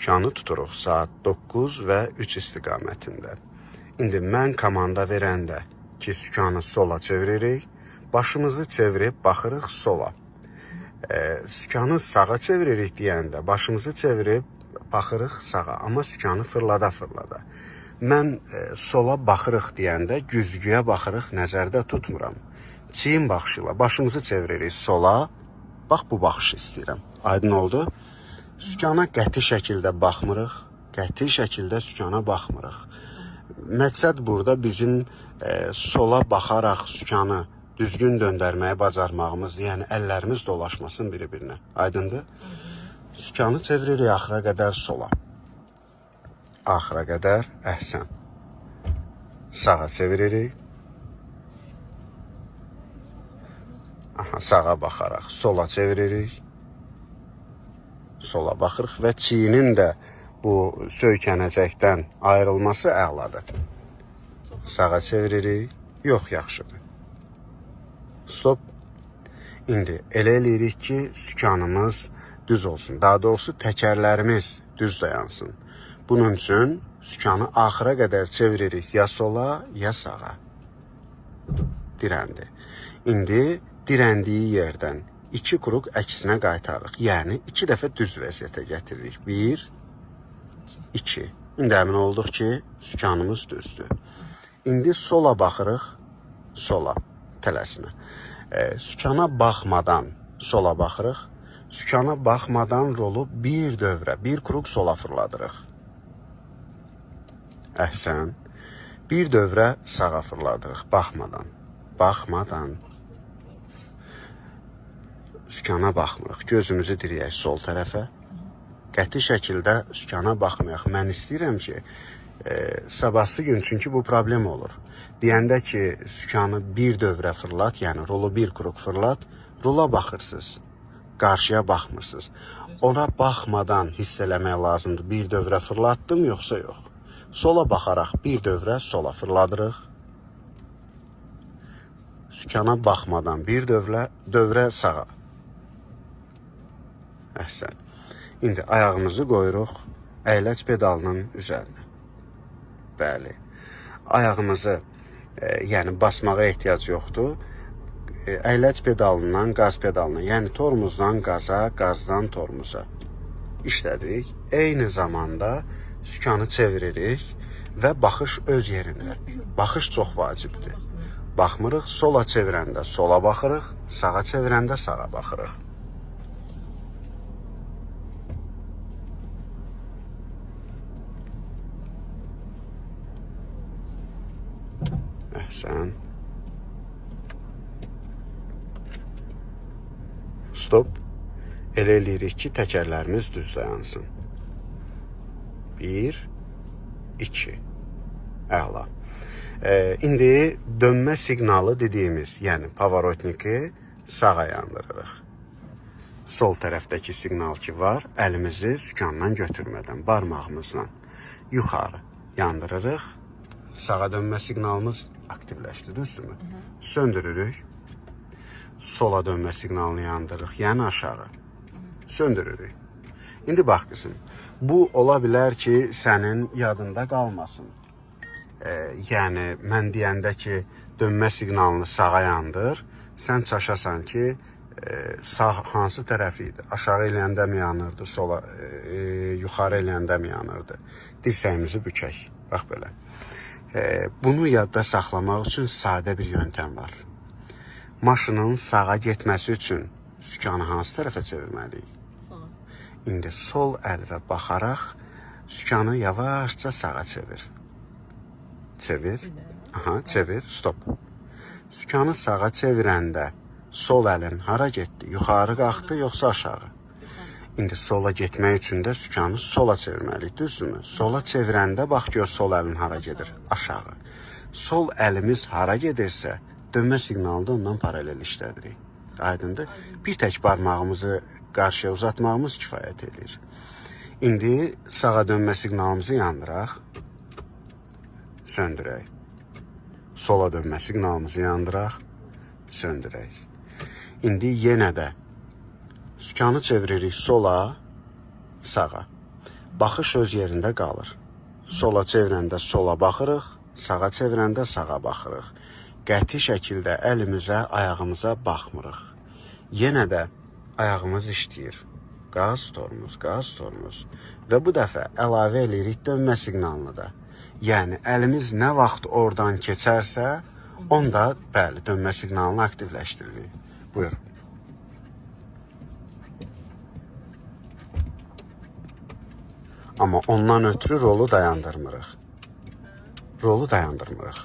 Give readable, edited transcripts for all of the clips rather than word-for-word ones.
Sükanı tuturuq saat 9 və 3 istiqamətində. İndi mən komanda verəndə ki, sükanı sola çeviririk, başımızı çevirib baxırıq sola. Sükanı sağa çeviririk deyəndə başımızı çevirib baxırıq sağa, amma sükanı fırlada-fırlada. Mən sola baxırıq deyəndə güzgüyə baxırıq nəzərdə tutmuram. Çiyin baxışı ilə başımızı çeviririk sola. Bax bu baxışı istəyirəm. Aydın oldu? Sükana qəti şəkildə baxmırıq. Qəti şəkildə sükana baxmırıq. Məqsəd burada bizim sola baxaraq sükanı düzgün döndərməyi bacarmağımızdır. Yəni əllərimiz dolaşmasın bir-birinə. Aydındır? Sükanı çeviririk axıra qədər sola. Axıra qədər, əhsən. Sağa çeviririk. Aha, sağa baxaraq sola çeviririk. Sola baxırıq və çiyinin də bu söykənəcəkdən ayrılması əladır. Sağa çeviririk. Yox, yaxşıdır. Stop. İndi elə eləyirik ki, sükanımız düz olsun. Daha doğrusu təkərlərimiz düz dayansın. Bunun üçün sükanı axıra qədər çeviririk ya sola, ya sağa. Dirəndi. İndi dirəndiyi yerdən 2 kruq əksinə qaytarırıq. Yəni 2 dəfə düz vəziyyətə gətiririk. 1 2. İndi əmin olduq ki, sükanımız düzdür. İndi sola baxırıq. Sola. Tələsmə. Sükana baxmadan sola baxırıq. Sükana baxmadan rolu bir dövrə, bir kruq sola fırladırıq. Əhsən. Bir dövrə sağa fırladırıq, baxmadan. Baxmadan. Sükana baxmırıq. Gözümüzü diriyək sol tərəfə. Qəti şəkildə sükana baxmayaq. Mən istəyirəm ki, sabahsı gün, çünki bu problem olur. Deyəndə ki, sükanı bir dövrə fırlat, yəni rolu bir kruq fırlat, rola baxırsınız. Qarşıya baxmırsınız. Ona baxmadan hiss eləmək lazımdır. Bir dövrə fırlatdım yoxsa yox. Sola baxaraq bir dövrə sola fırladırıq. Sükana baxmadan bir dövrə sağa. Əhsən. İndi ayağımızı qoyuruq əyləc pedalının üzərinə. Bəli. Ayağımızı yəni basmağa ehtiyac yoxdur. Əyləc pedalından qaz pedalına, yəni tormozdan qaza, qazdan tormoza işlədirik. Eyni zamanda sükanı çeviririk və baxış öz yerində. Baxış çox vacibdir. Baxmırıq, sola çevirəndə sola baxırıq, sağa çevirəndə sağa baxırıq. Əhsən. Stop. Elə eləyirik ki, təkərlərimiz düz dayansın. 1, 2. Əla. İndi dönmə siqnalı dediyimiz, yəni pavarotniki sağa yandırırıq. Sol tərəfdəki siqnal ki var, əlimizi sükandan götürmədən barmağımızla yuxarı yandırırıq. Sağa dönmə siqnalımız aktivləşdi, düzdürmü? Söndürürük. Sola dönmə siqnalını yandırırıq, yəni aşağı. Söndürürük. İndi bax qızım, bu ola bilər ki, sənin yadında qalmasın. Yəni mən deyəndə ki, dönmə siqnalını sağa yandır, sən çaşasan ki, sağ hansı tərəfi idi? Aşağı eləyəndə mi yanırdı, sola, yuxarı eləyəndə mi yanırdı? Dirsəyimizi bükək. Bax belə. Bunu yadda saxlamaq üçün sadə bir yöntəm var. Maşının sağa getməsi üçün sükanı hansı tərəfə çevirməliyik? Sağa. İndi sol əlvə baxaraq sükanı yavaşca sağa çevir. Çevir. Aha, çevir. Stop. Sükanı sağa çevirəndə sol əlin hara getdi? Yuxarı qalxdı yoxsa aşağı? İndi sola getmək üçün də sükanı sola çevirməliyik, düzdürmü? Sola çevirəndə bax gör sol əlin hara gedir? Aşağı. Sol əlimiz hara gedirsə, dönmə siqnalını da ondan paralel işlədirik. Aydındır? Bir tək barmağımızı qarşıya uzatmağımız kifayət eləyir. İndi sağa dönmə siqnalımızı yandıraq. Söndürək. Sola dönmə siqnalımızı yandıraq. Söndürək. İndi yenə də sükanı çeviririk sola, sağa. Baxış öz yerində qalır. Sola çevirəndə sola baxırıq, sağa çevirəndə sağa baxırıq. Qəti şəkildə əlimizə, ayağımıza baxmırıq. Yenə də ayağımız işləyir. Qaz, tormuz, qaz, tormuz. Və bu dəfə əlavə eləyirik dönmə siqnalını da. Yəni əlimiz nə vaxt oradan keçərsə, onda bəli, dönmə siqnalını aktivləşdiririk. Buyur. Amma ondan ötürü rolu dayandırmırıq. Rolu dayandırmırıq.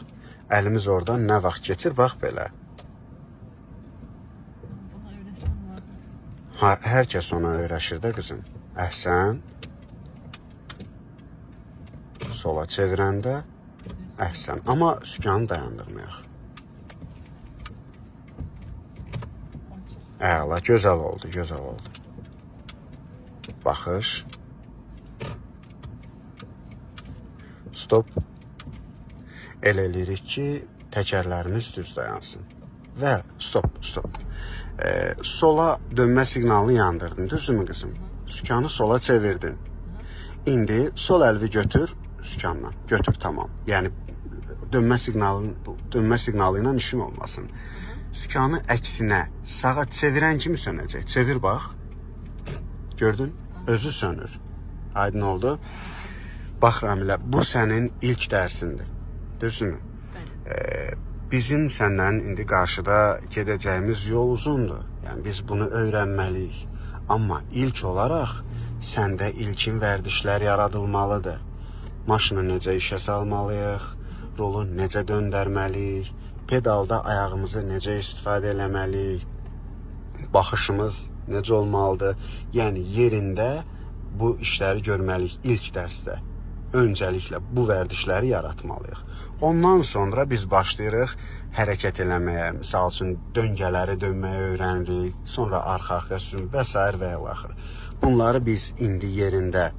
Əlimiz oradan nə vaxt keçir, bax belə. Buna öğreşmem lazım. Ha, hər kəs ona öyrəşir də qızım. Əhsən. Sola çevirəndə əhsən. Amma sükanı dayandırmayaq. Ay çok. Əla, gözəl oldu, gözəl oldu. Baxış. Stop. Elə eləyirik ki, təkərlərimiz düz dayansın. Və stop, stop. Sola dönmə siqnalını yandırdın, düzdürmü qızım? Sükanı sola çevirdin. İndi sol əlvi götür sükanla. Götür, tamam. Yəni dönmə siqnalı ilə işin olmasın. Sükanı əksinə sağa çevirən kimi sönəcək. Çevir bax. Gördün? Özü sönür. Aydın oldu. Bax Ramilə, bu sənin ilk dərsindir. Düzdürmü? Bəli. Bizim səndən indi qarşıda gedəcəyimiz yol uzundur. Yəni biz bunu öyrənməliyik. Amma ilk olaraq səndə ilkin vərdişlər yaradılmalıdır. Maşını necə işə salmalıyıq, rolu necə döndərməliyik, pedalda ayağımızı necə istifadə eləməliyik, baxışımız necə olmalıdır. Yəni yerində bu işləri görməliyik ilk dərsdə. Öncəliklə bu vərdişləri yaratmalıyıq. Ondan sonra biz başlayırıq hərəkət eləməyə. Misal üçün döngələri dönməyə öyrənirik, sonra arxa-arxaya sürün və sair və ilaxır. Bunları biz indi yerində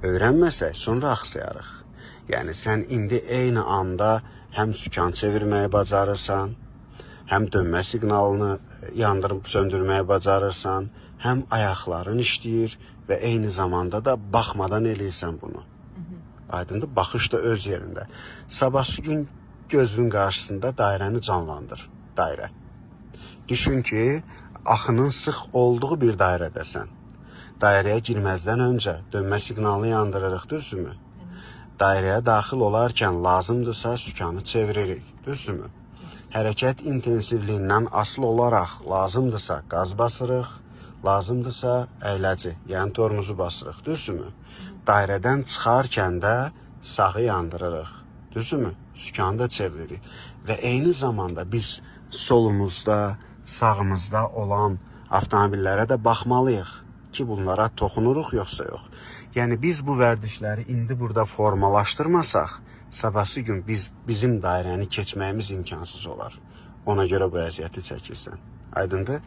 öyrənməsək, sonra axsayarıq. Yəni sən indi eyni anda həm sükan çevirməyi bacarırsan, həm dönmə siqnalını yandırıb söndürməyi bacarırsan, həm ayaqların işləyir və eyni zamanda da baxmadan eləyirsən bunu. Aydındır? Baxış da öz yerində. Sabahsı gün gözünün qarşısında dairəni canlandır. Dairə. Düşün ki, axının sıx olduğu bir dairədəsən. Dairəyə girməzdən öncə dönmə siqnalını yandırırıq, düzdürmü? Dairəyə daxil olarkən lazımdırsa sükanı çeviririk, düzdürmü? Hərəkət intensivliyindən asılı olaraq lazımdırsa qaz basırıq, lazımdırsa əyləci, yəni tormozu basırıq, düzdürmü? Dairədən çıxarkən də sağı yandırırıq, düzdürmü? Sükanı da çeviririk və eyni zamanda biz solumuzda, sağımızda olan avtomobillərə də baxmalıyıq ki, bunlara toxunuruq yoxsa yox. Yəni biz bu vərdişləri indi burada formalaşdırmasaq, sabahsı gün bizim dairəni keçməyimiz imkansız olar. Ona görə bu əziyyəti çəkirsən. Aydındır?